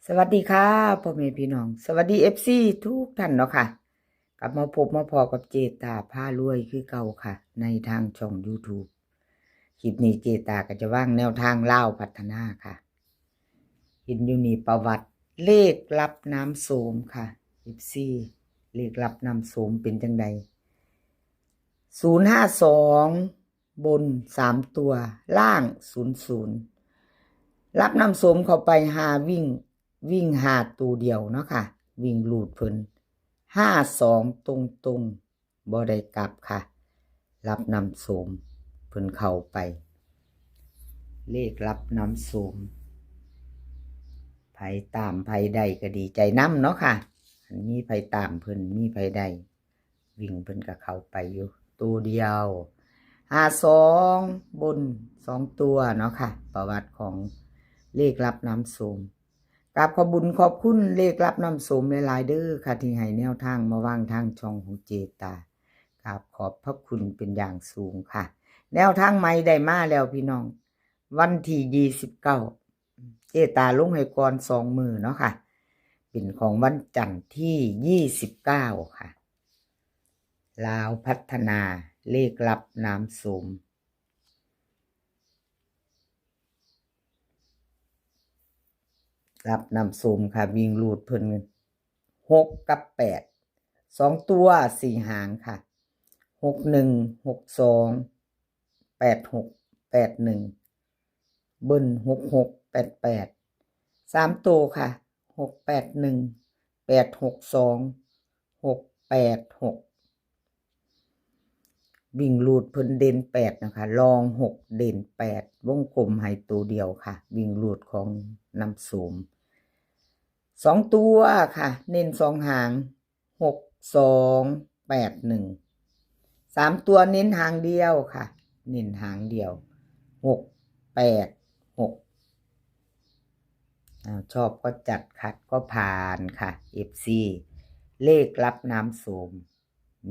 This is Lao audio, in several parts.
สวัสดีค่ะ พ่อแม่พี่น้อง สวัสดี เอฟซี ทุกท่านเนาะค่ะ กลับมาพบมาพ้อกับเจตาพารวยคือเก่าค่ะ ในทางช่อง YouTube คลิปนี้เจตาก็จะวางแนวทางลาวพัฒนาค่ะ เห็นอยู่นี่ประวัติเลขลับน้ำโสมค่ะ เอฟซี เลขลับน้ำโสมเป็นจั่งใด ศูนย์ห้าสอง บนสามตัว ล่างศูนย์ศูนย์ ลับน้ำโสมเข้าไปห้าวิ่ง วิ่งห้าตัวเดียวเนาะค่ะ วิ่งรูดเพิ่น ห้าสอง ตรงๆ บ่ได้กลับค่ะ ลับน้ำโสมเพิ่นเข้าไป เลขลับน้ำโสม ไผตามไผได้ก็ดีใจนำเนาะค่ะ คันมีไผตามเพิ่น มีไผได้ วิ่งเพิ่นก็เข้าไปอยู่ตัวเดียว ห้าสอง บนสองตัวเนาะค่ะ ประวัติของเลขลับน้ำโสม กราบขอบบุญขอบคุณเลขลับน้ำโสมหลายๆ เด้อค่ะ ที่ให้แนวทางมาวางทางช่องของเจตา กราบขอบพระคุณเป็นอย่างสูงค่ะ แนวทางใหม่ได้มาแล้วพี่น้อง วันที่ยี่สิบเก้า เจตาลงให้ก่อนสองมื้อเนาะค่ะ เป็นของวันจันทร์ที่ยี่สิบเก้าค่ะ ลาวพัฒนา เลขลับน้ำโสม ลับน้ำโสมค่ะ วิ่งรูดเพิ่น หก กับ แปด สองตัวสี่หางค่ะ หกหนึ่ง หกสอง แปดหก แปดหนึ่ง เบิ้ล หกหก แปดแปด สามตัวค่ะ หกแปดหนึ่ง แปดหกสอง หกแปดหก วิ่งรูดเพิ่นเด่นแปดนะคะ รองหก เด่นแปด วงกลมให้ตัวเดียวค่ะ วิ่งรูดของน้ำโสม สองตัวค่ะ เน้นสองหาง หกสอง แปดหนึ่ง สามตัวเน้นหางเดียวค่ะ เน้นหางเดียว หกแปดหก อ่า ชอบก็จัด ขัดก็ผ่านค่ะ เอฟซี เลขลับน้ำโสม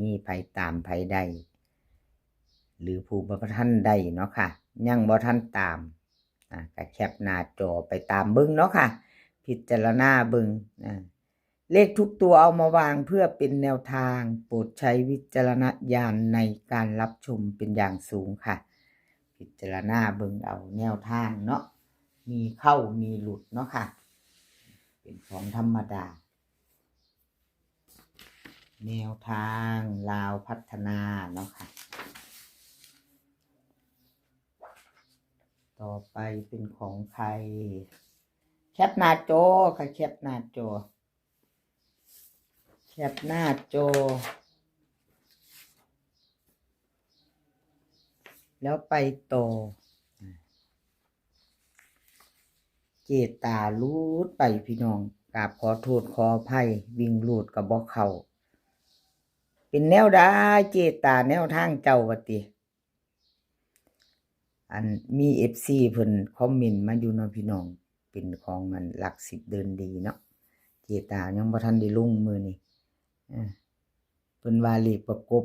มีไผตามไผได้ หรือผู้บ่ทันได้เนาะค่ะ ยังบ่ทันตาม อ่า ก็แคปหน้าจอไปตามเบิ่งเนาะค่ะ พิจารณาเบิ่ง อ่า เลขทุกตัวเอามาวางเพื่อเป็นแนวทาง โปรดใช้วิจารณญาณในการรับชมเป็นอย่างสูงค่ะ พิจารณาเบิ่งเอาแนวทางเนาะ มีเข้ามีหลุดเนาะค่ะ เป็นของธรรมดา แนวทางลาวพัฒนาเนาะค่ะ ต่อไปเป็นของใคร แคปหน้าจอค่ะ แคปหน้าจอ แคปหน้าจอ แล้วไปต่อ เจตาหลุดไปพี่น้อง กราบขอโทษขออภัย วิ่งหลุดก็บ่เข้า เป็นแนวใดเจตา แนวทางเจ้าว่าติ อันมีเอฟซีเพิ่นคอมเมนต์มาอยู่เนาะพี่น้อง เป็นของอันหลักสิบเดินดีเนาะ เจตายังบ่ทันได้ลงมื้อนี้ เออ เพิ่นว่าเลขประกบ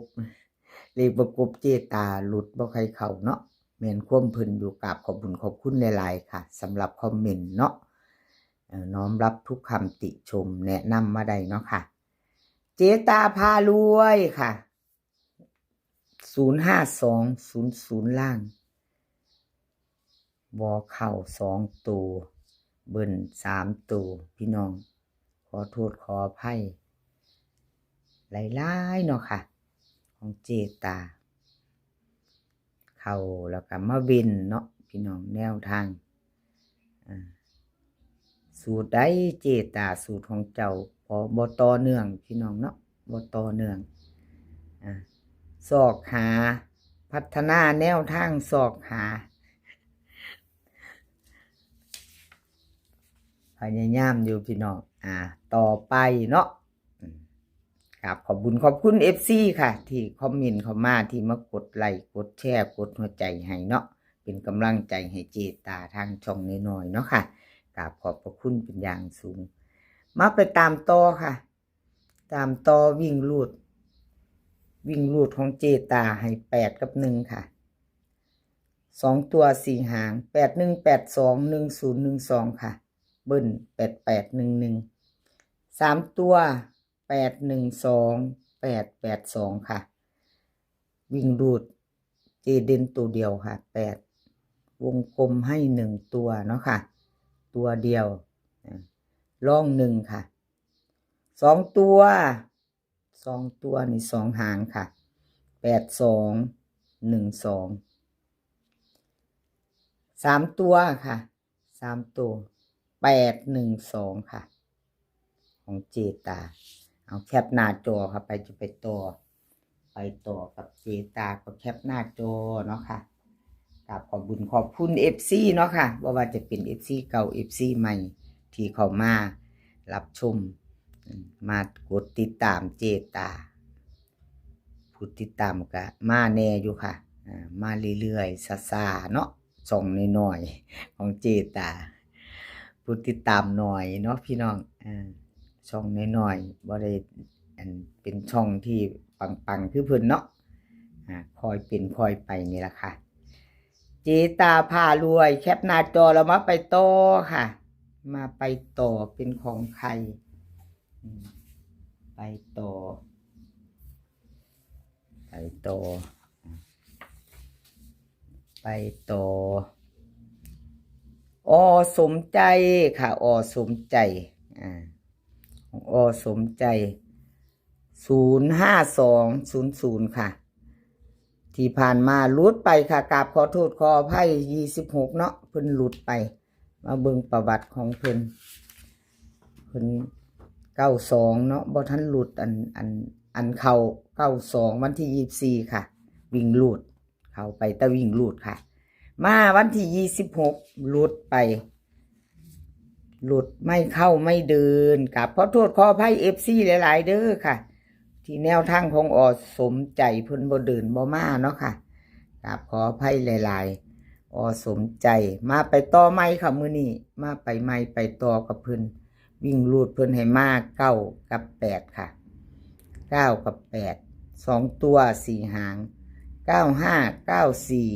เลขประกบเจตาหลุดบ่ค่อยเข้าเนาะ แม่นความเพิ่นอยู่ กราบขอบบุญขอบคุณหลายๆ ค่ะ สำหรับคอมเมนต์เนาะ เอ่อ น้อมรับทุกคำติชมแนะนำมาได้เนาะค่ะ เจตาพารวยค่ะ ศูนย์ห้าสองศูนย์ศูนย์ ล่าง บ่เข้าสองตัว เบิ้ลสามตัว พี่น้อง ขอโทษขออภัยหลายๆ เนาะค่ะ ของเจตา เข้าแล้วก็มาเว้นเนาะพี่น้อง แนวทาง อ่า สูตรใดเจตา สูตรของเจ้า บ่ บ่ต่อเนื่องพี่น้องเนาะ บ่ต่อเนื่อง อ่า ซอกหา พัฒนาแนวทางซอกหา พยายามอยู่พี่น้อง อ่า ต่อไปเนาะ อืม กราบขอบบุญขอบคุณเอฟซีค่ะ ที่คอมเมนต์เข้ามา ที่มากดไลก์ กดแชร์ กดหัวใจให้เนาะ เป็นกำลังใจให้เจตาทางช่องน้อยๆ เนาะค่ะ กราบขอบพระคุณเป็นอย่างสูง มาไปตามต่อค่ะ ตามต่อวิ่งรูด วิ่งรูดของเจตาให้แปดกับหนึ่งค่ะ สองตัวสี่หาง แปดหนึ่ง แปดสอง หนึ่งศูนย์ หนึ่งสอง ค่ะ ເບິ້ນ ແປດແປດໜຶ່ງໜຶ່ງ. ສາມຕົວ ແປດໜຶ່ງສອງ ແປດແປດສອງ ຄ່ະ. ວິ່ງຮູດ ເຈເດັ່ນໂຕດຽວຄ່ະ ແປດ ວົງກົມໃຫ້ໜຶ່ງຕົວເນາະຄ່ະ ຕົວດຽວ ອາ ລອງໜຶ່ງຄ່ະ. ສອງຕົວ ສອງຕົວນີ້ສອງຫາງຄ່ະ ແປດສອງ ໜຶ່ງສອງ. ສາມຕົວຄ່ະ ສາມໂຕ ແປດໜຶ່ງສອງຄ່ະ ຂອງເຈຕາ. ເອົາແຄປໜ້າຈໍຄ່ະ ໃຜຈະໄປຕໍ່ ໄປຕໍ່ກັບເຈຕາກໍແຄປໜ້າຈໍເນາະຄ່ະ. ກາບຂອບບຸນຂອບຄຸນເອັຟຊີເນາະຄ່ະ ບໍ່ວ່າຈະເປັນເອັຟຊີເກົ່າ ເອັຟຊີໃໝ່ ທີ່ເຂົ້າມາຮັບຊົມ ມາກົດຕິດຕາມເຈຕາ. ຜູ້ຕິດຕາມກະມາແດ່ຢູ່ຄ່ະ ອາ ມາເລື້ອຍໆ ຊ້າໆ ເນາະ ຊ່ອງນ້ອຍໆ ຂອງເຈຕາ. ຜູ້ຕິດຕາມໜ້ອຍເນາະພີ່ນ້ອງ ອາ ຊ່ອງນ້ອຍໆ ບໍ່ໄດ້ ອັນ ເປັນຊ່ອງທີ່ປັງໆ ຄືເພິ່ນເນາະ ອາ ຄ່ອຍເປັນຄ່ອຍໄປນີ້ລະຄ່ະ. ເຈຕາພາລວຍ ແຄປໜ້າຈໍແລ້ວມາໄປຕໍ່ຄ່ະ ມາໄປຕໍ່ເປັນຂອງໃຜ ອາ ໄປຕໍ່ ໄປຕໍ່ ໄປຕໍ່ ອໍ ສົມໃຈຄ່ະ ອໍ ສົມໃຈ ອາ ອໍ ສົມໃຈ ສູນຫ້າສອງສູນສູນຄ່ະ. ທີ່ຜ່ານມາຫຼຸດໄປຄ່ະ ກາບຂໍໂທດຂໍອະໄພ ຊາວຫົກເນາະ ເພິ່ນຫຼຸດໄປ. ມາເບິ່ງປະຫວັດຂອງເພິ່ນ ເພິ່ນ ເກົ້າສອງເນາະ ບໍ່ທັນຫຼຸດ ອັນ ອັນ ອັນເຂົ້າເກົ້າສອງ ວັນທີຊາວສີ່ຄ່ະ ວິ່ງຮູດ ເຂົ້າໄປແຕ່ວິ່ງຮູດຄ່ະ. ມາວັນທີຊາວຫົກຫຼຸດໄປ ຫຼຸດໄມ່ເຂົ້າໄມ່ເດີນ. ກາບຂໍໂທດຂໍອະໄພເອັຟຊີຫຼາຍໆເດີຄ່ະ ທີ່ແນວທາງຂອງ ອໍ ສົມໃຈ ເພິ່ນບໍ່ເດີນບໍ່ມາເນາະຄ່ະ ກາບຂໍອະໄພຫຼາຍໆ. ອໍ ສົມໃຈ ມາໄປຕໍ່ໃໝ່ຄ່ະ ມື້ນີ້ມາໄປໃໝ່ໄປຕໍ່ກັບເພິ່ນ. ວິ່ງຮູດເພິ່ນໃຫ້ມາເກົ້າກັບແປດຄ່ະ ເກົ້າກັບແປດ ສອງຕົວສີ່ຫາງ ເກົ້າຫ້າ ເກົ້າສີ່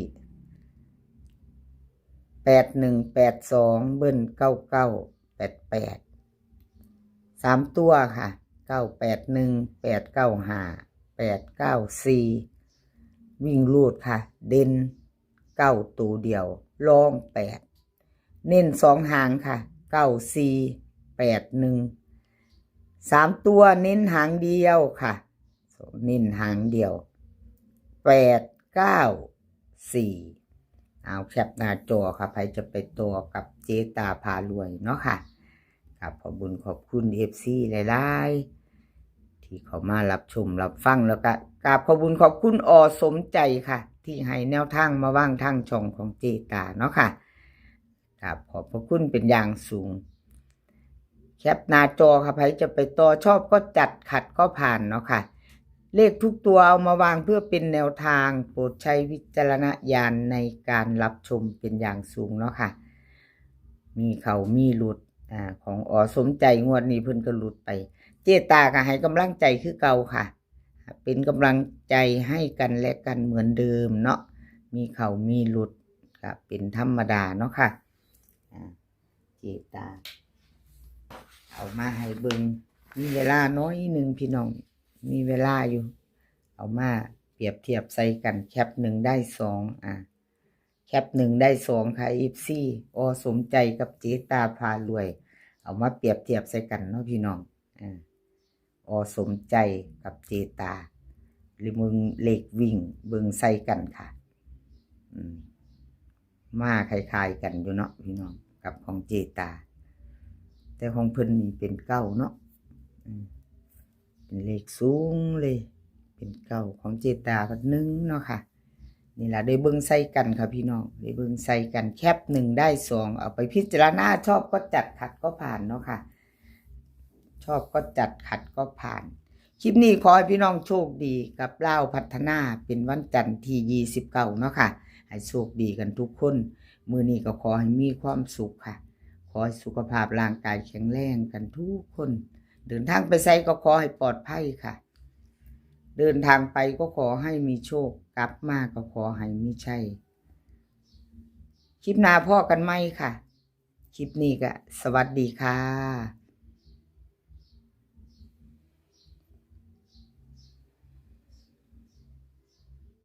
ແປດໜຶ່ງ ແປດສອງ ເບິ້ນ ເກົ້າເກົ້າ ແປດແປດ ສາມຕົວຄ່ະ ເກົ້າແປດໜຶ່ງ ແປດເກົ້າຫ້າ ແປດເກົ້າສີ່. ວິ່ງຮູດຄ່ະ ເດັ່ນເກົ້າໂຕດຽວ ລອງແປດ ເນັ້ນສອງຫາງຄ່ະ ເກົ້າສີ່ ແປດໜຶ່ງ. ສາມຕົວເນັ້ນຫາງດຽວຄ່ະ ເນັ້ນຫາງດຽວ ແປດເກົ້າສີ່. ເອົາແຄປໜ້າຈໍຄ່ະ ໃຜຈະໄປຕໍ່ກັບເຈຕາພາລວຍເນາະຄ່ະ. ກາບຂອບບຸນຂອບຄຸນເອັຟຊີຫຼາຍໆ ທີ່ເຂົ້າມາຮັບຊົມຮັບຟັງ ແລ້ວກະກາບຂອບບຸນຂອບຄຸນ ອໍ ສົມໃຈຄ່ະ ທີ່ໃຫ້ແນວທາງມາວາງທາງຊ່ອງຂອງເຈຕາເນາະຄ່ະ. ກາບຂອບພະຄຸນເປັນຢ່າງສູງ. ແຄປໜ້າຈໍຄ່ະ ໃຜຈະໄປຕໍ່ ຊອບກໍຈັດ ຂັດກໍຜ່ານເນາະຄ່ະ. ເລກທຸກຕົວເອົາມາວາງເພື່ອເປັນແນວທາງ ໂປດໃຊ້ວິຈາລະນະຍານໃນການຮັບຊົມເປັນຢ່າງສູງເນາະຄ່ະ. ມີເຂົ້າມີຫຼຸດ ອາ ຂອງ ອໍ ສົມໃຈ ງວດນີ້ເພິ່ນກໍຫຼຸດໄປ. ເຈຕາກໍໃຫ້ກຳລັງໃຈຄືເກົ່າຄ່ະ ເປັນກຳລັງໃຈໃຫ້ກັນແລະກັນເໝືອນເດີມເນາະ ມີເຂົ້າມີຫຼຸດ ກະເປັນທຳມະດາເນາະຄ່ະ. ອາ ເຈຕາເອົາມາໃຫ້ເບິ່ງ ມີເວລາໜ້ອຍໜຶ່ງພີ່ນ້ອງ ມີເວລາຢູ່ ເອົາມາປຽບທຽບໃສ່ກັນ ແຄປໜຶ່ງໄດ້ສອງ ອາ ແຄປໜຶ່ງໄດ້ສອງຄ່ະ ເອັຟຊີ ອໍ ສົມໃຈກັບເຈຕາພາລວຍ ເອົາມາປຽບທຽບໃສ່ກັນເນາະພີ່ນ້ອງ ເອີ ອໍ ສົມໃຈກັບເຈຕາ ຫຼືເບິ່ງເລກວິ່ງ ເບິ່ງໃສ່ກັນຄ່ະ ອືມ ມາຄ້າຍໆກັນຢູ່ເນາະພີ່ນ້ອງ ກັບຂອງເຈຕາ ແຕ່ຂອງເພິ່ນນີ້ເປັນເກົ້າເນາະ ອືມ ເປັນເລກສູງເລີຍ ເປັນເກົ້າ ຂອງເຈຕາພັດໜຶ່ງເນາະຄ່ະ. ນີ້ລະ ໄດ້ເບິ່ງໃສ່ກັນຄ່ະພີ່ນ້ອງ ໄດ້ເບິ່ງໃສ່ກັນ ແຄປໜຶ່ງໄດ້ສອງ ເອົາໄປພິຈາລະນາ ຊອບກໍຈັດ ຂັດກໍຜ່ານເນາະຄ່ະ ຊອບກໍຈັດ ຂັດກໍຜ່ານ. ຄລິບນີ້ຂໍໃຫ້ພີ່ນ້ອງໂຊກດີກັບລາວພັດທະນາ ເປັນວັນຈັນທີຊາວເກົ້າເນາະຄ່ະ ໃຫ້ໂຊກດີກັນທຸກຄົນ. ມື້ນີ້ກໍຂໍໃຫ້ມີຄວາມສຸກຄ່ະ ຂໍໃຫ້ສຸຂະພາບຮ່າງກາຍແຂງແຮງກັນທຸກຄົນ ເດີນທາງໄປໃສກໍຂໍໃຫ້ປອດໄພຄ່ະ ເດີນທາງໄປກໍຂໍໃຫ້ມີໂຊກ ກັບມາກໍຂໍໃຫ້ມີໄຊ. ຄລິບໜ້າພໍ້ກັນໃໝ່ຄ່ະ ຄລິບນີ້ກະສະຫວັດດີຄ່ະ.